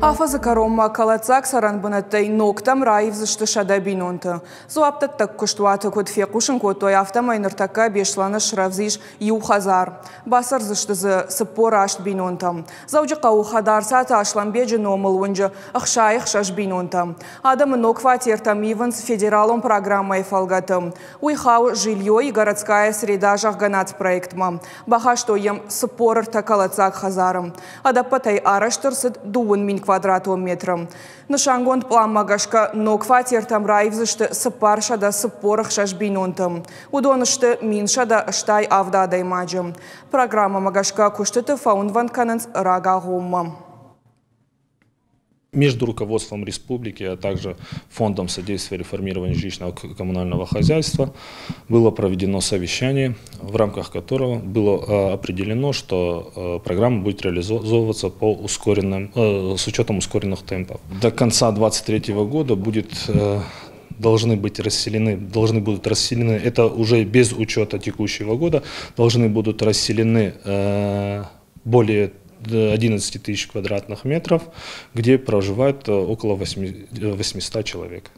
Афӕдзы кӕронмӕ кӕлӕддзаг цӕрӕнбынӕттӕй ногтӕм раивдзысты 100 бинонты. Дзуапдӕттӕг куыстуаты куыд фехъусын кодтой, афтӕмӕй ныртӕккӕ Беслӕны срӕвдз ис иу хӕдзар. Бацӕрдзысты дзы 48 бинонтӕ. Дзӕуджыхъӕуы Хӕдарцаты Аслӕнбеджы номыл уынджы 66 бинонтӕ. Адӕмы ног фатертӕм ивынц федералон программӕйы фӕлгӕты. Уый хауы «Жилье и городская среда», зӕгъгӕ, нацпроектмӕ. Бахастой йӕм 43 кӕлӕддзаг хӕдзары. Ӕдӕппӕтӕй арӕзт ӕрцыд 20 000 квадратон метры. Нысангонд пъланмӕ гӕсгӕ ног фатертӕм раивдзысты 446 бинонты. Уыдон сты 1187 адӕймаджы. Программӕмӕ гӕсгӕ куыстыты фӕуынвӕнд кӕнынц рагагъоммӕ. Между руководством республики, а также Фондом содействия реформированию жилищного коммунального хозяйства было проведено совещание, в рамках которого было определено, что программа будет реализовываться с учетом ускоренных темпов. До конца 2023 года должны быть расселены, должны будут расселены, это уже без учета текущего года, должны будут расселены более 11 тысяч квадратных метров, где проживает около 800 человек.